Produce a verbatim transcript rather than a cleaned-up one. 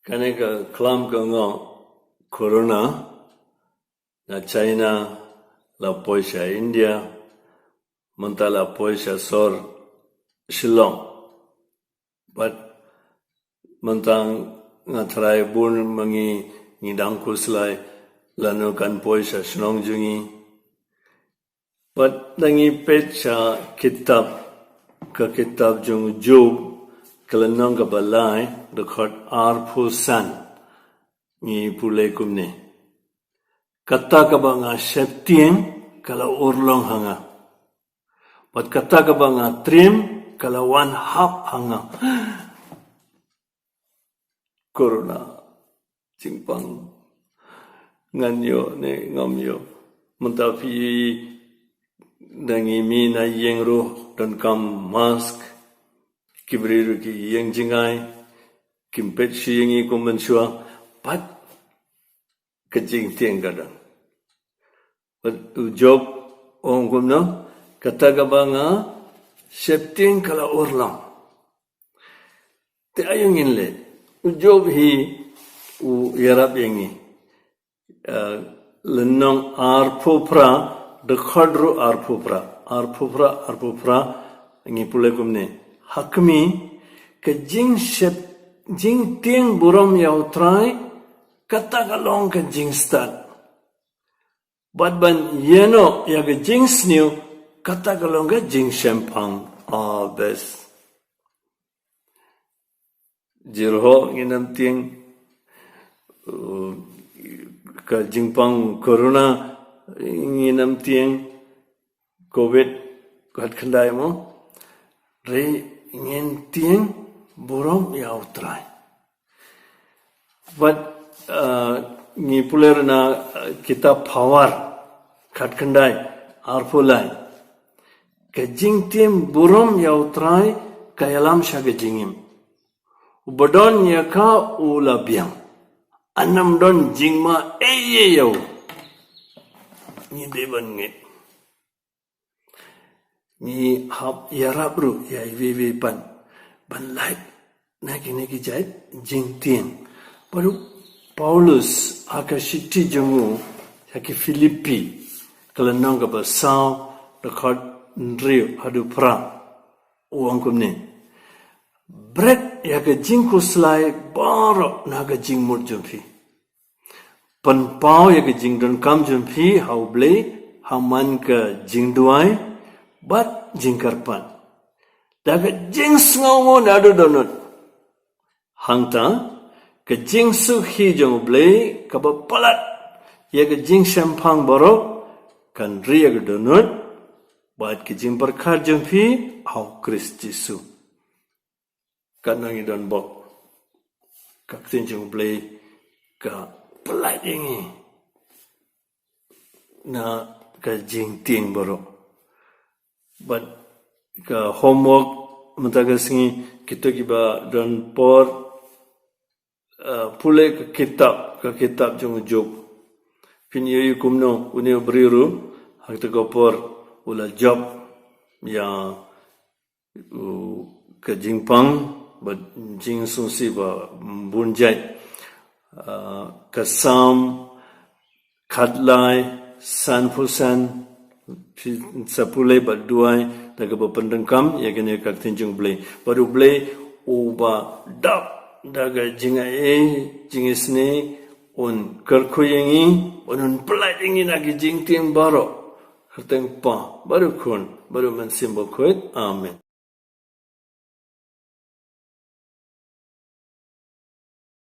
Kane ka khlam ka ngok corona na China la poi sha India, mynta la poi sha sor Shillong. Bad mynta nga trai bun ma ngi ngi dang khuslai lano kan poi sha shnong jong ngi. Bad da ngi peit sha kitab, ka kitab jong u Job, ka lynnong kaba lai, dkhot arphew san, ngi pule kumne. Kata kaba nga sheptieng ka la urlong ha nga. Bad kata kaba nga triem ka la wan hap ha nga. Corona, jingpang, ngan ïoh ne ngam ïoh. Mynta phi, da ngi mih na ïing ruh donkam mask. Ki briew ruh ki ïeng jngai, kim peit sha ïing ïa ki mynshwa. Bad ka jingtieng ka don. Bad u Job u ong kumno, kata kaba nga sheptieng ka la urlong. Te aïu ngin leh? U Job hi u ïarap ïa ngi. Eh, lynnong arphew phra, dkhot ruh arphew phra. Arphew phra, arphew phra, ngi pule kumne. Ha kmie, ka jingshep, jingtieng burom ïa u Trai, kata ka long ka jingstad. Bad ban ïehnoh ïa ka jingsniew, kata ka long ka jingshemphang. Ah, bes. Jyrhoh ngin ym tieng, uh, ka jingpang corona ngin ym tieng, covid khatkhyndai mo. Hynrei ngin tieng burom ïa u Trai. Bad, uh, ngi pule ruh na, uh, kitab Phawar khatkhyndai arphew lai. Ka jingtieng burom ïa u Trai ka ïalam sha ka jingim. Uba don ïa ka u la biang. Ym don jingma ei ei ïa u. Ngi dei ban ngeit. Ngi hap ïarap ruh ïa iwei iwei pat ban lait na kine ki jait jingtieng. Bad u Paulus ha ka shithi jong u ha ki Philippi, ka lynnong kaba saw, dkhot hynriew haduh phra, u ong kumne. Bret ïa ka jingkhuslai baroh na ka jingmut jong phi. Pynpaw ïa ka jingdonkam jong phi ha u Blei, ha man ka jingduwai bad jingkyrpad. Da ka jingsngewnguh naduh dohnud. Hangta, ka jingsuk hi jong u Blei kaba palat ïa ka jingshemphang baroh, kan ri ïa ka dohnud bad ka jingpyrkhat jong phi ha u Khrist Jisu. Katno ngi don bok, ka ktien jong u Blei ka pyllait ïa ngi na ka jingtieng baroh. Bad ka homework mynta ka sngi, kito kiba don por, uh, pule ka kitab, ka kitab jong u Job. Phin ïohi kumno une u briew ruh ha kata ka por u la jop ïa u, ka jingpang bad jingsngewsih ba bun jait. Uh, ka Salm khatlai, sanphew san, phi sa pule bad duwai da kaba pyndonkam ïa kane ka ktien jong u Blei. Bad u Blei uba dap da ka jingai, jingisynei, un kyrkhu ïa ngi, un, un pyllait ïa ngi na ki jingtieng baroh. Kyrteng Kpa bad u Khun bad u Mynsiem Bakhuid. Amen.